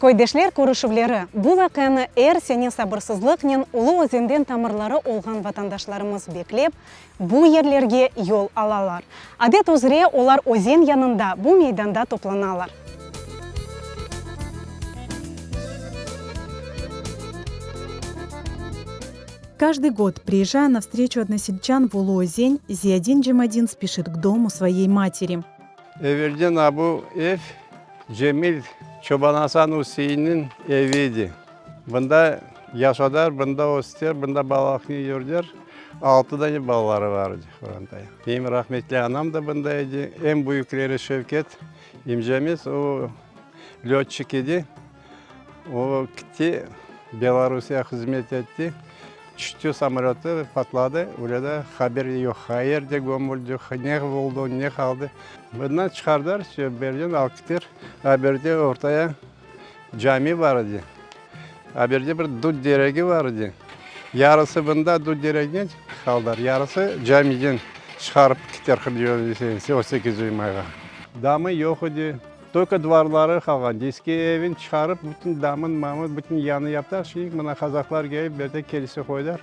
Köydeşler körüşüvleri, bu vaqianı er sene sabırsızlıqnen Ulu Özenden tamırları olğan vatandaşlarımız beklep, bu yerlerge yol alalar. Adet üzre olar özen yanında, bu meydanda toplanalar. Каждый год, приезжая на встречу односельчан в Улу-Озень, Зиядин Джамадин спешит к дому своей матери. Evelden a bu ev Cemil Çoban Asan Üseinniñ evi edi. Bunda yaşadılar, bunda östiler, bunda balalıqnı yürdiler. Altı dane balaları bar edi qorantaya. Menim rahmetli anam da bunda edi. Eñ büyükleri Şevket emcemiz, o lötçik edi. O kitti, Belorusiya hızmet etti. Tüşti samolötı, patladı. Öyle de haber yoq. Qayerde gömüldi, ne oldı, ne qaldı. Bundan çıqardılar, berden alıp kittiler. Aberde ortaya cami bar edi. Aberde bir dut deregi bar edi. Yarısı bunda dut dereginen qaldılar, yarısı camiden çıqarıp kittiler o sekizinci mayğa. Damı yoq edi. Tolko dvarları qalğan, eski evin çıqarıp, bütün damın, mamın, bütün yanı yaptılar. Şimdi mına qazaqlar kelip, bu yerde kilise qoydılar.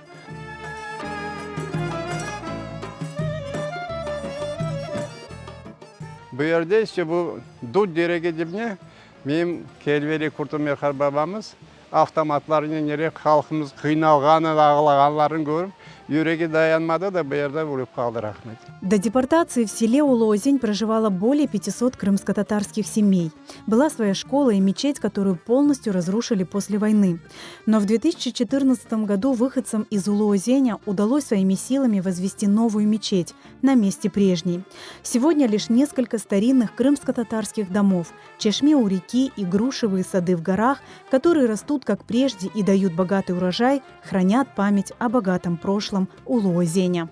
Bu yerde işte bu dut deregi dibine menim Kelveli Kurtumer qarbabamız Avtomatlarnen nerek halqımız qıynalğanın, ağlağanların körip, yüregi dayanmadı da, bu yerde ölip qaldı rahmet. До депортации в селе Улу-Озень проживало более 500 крымско-татарских семей. Была своя школа и мечеть, которую полностью разрушили после войны. Но в 2014 году выходцам из Улу-Озеня удалось своими силами возвести новую мечеть на месте прежней. Сегодня лишь несколько старинных крымско-татарских домов, чешме у реки и грушевые сады в горах, которые растут как прежде и дают богатый урожай, хранят память о богатом прошлом Улу-Озеня.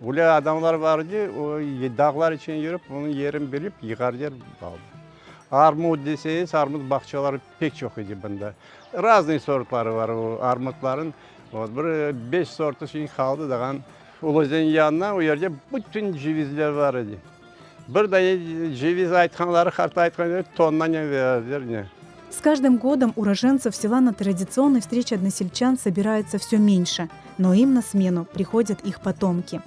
Öyle adamlar bar edi, o dağlar içine yürip, onıñ yerin bilip, yığar yer aldı. Armut deseñiz, armut bağçaları pek çoq edi bunda. Raznoy sortları bar o armutlarıñ. Vot, bir beş sortı şimdi qaldı dağan. Ulu-Özen yanına o yerde bütün cevizler bar edi. Bir dane ceviz aytqanları, qarta aytqanları tonnanen berdiler ne. С каждым годом уроженцев села на традиционной встрече односельчан собирается все меньше, но им на смену приходят их потомки.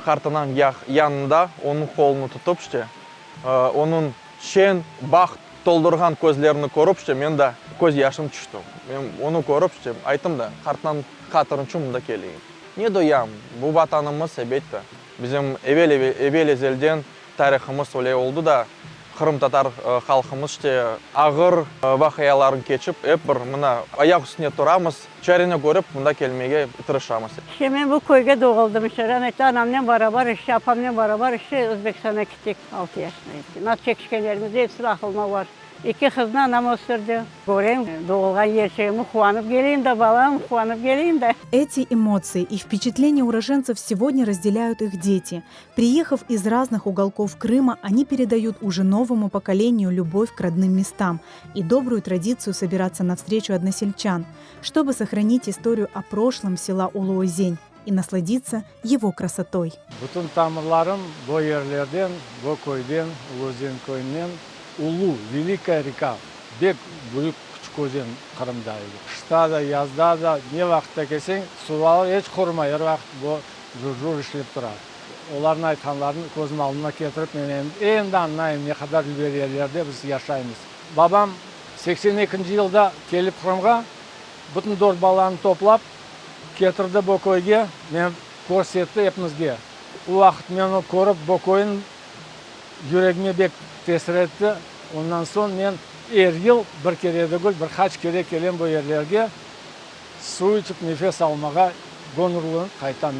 Qartanañ yanında onıñ qolunı tutıp, işte, onıñ şeñ, baht toldurğan közlerini körip, işte, men de köz yaşım tüşti. Men onı körip, işte, ayttım da, qartanañ hatırı içün mında keleyim. Ne doyam, bu Vatanımız, elbette, bizim evel, evel-ezelden tarihımız öyle oldı da, qırımtatar halqımız, işte, ağır vaqialarnı keçip, ep bir mına ayaq üstüne turamız. Çareni körip, mında kelmege tırışamız. İşte men bu köyge doğuldım, işte rametli anamnen barabar, işte apamnen barabar, işte Özbekistan'a kettik altı yaşında edik. Nasıl çekişkenlerimiz episi aqılıma bar. Eki qıznı anam östürdi. Körem, doğulğan yerçigimi quvanıp keleyim da, balam, quvanıp keleyim da. Эти эмоции и впечатления уроженцев сегодня разделяют их дети. Приехав из разных уголков Крыма, они передают уже новому поколению любовь к родным местам и добрую традицию собираться на встречу односельчан, чтобы сохранить историю о прошлом села Улу-Озень и насладиться его красотой. Bütün tamırlarım bu yerlerden, bu köyden, Ulu-Özen köyünden. Ulu, Velikaya reka, bek büyük küçük özen Qırımda edi. Qışta da, yazda da, ne vaqıtta kelseñ, suvları eç qurumay, er vaqıt bu cur-cur işlep tura. Olarnıñ aytqanlarını közüm aldına ketirip, men endi añlayım, ne qadar dülber yerlerde biz yaşaymız. Babam 82-nci yılda kelip Qırımğa, bütün dört balanı toplap, ketirdi bu köyge, men körsetti epimizge. O vaqıt men onı körip, bu köyniñ yüregime bek tesir etti. Ondan soñ men er yıl, bir kere degil, bir qaç kere kelem bu yerlerge, suv içip nefes almağa, göñüllenip qaytam.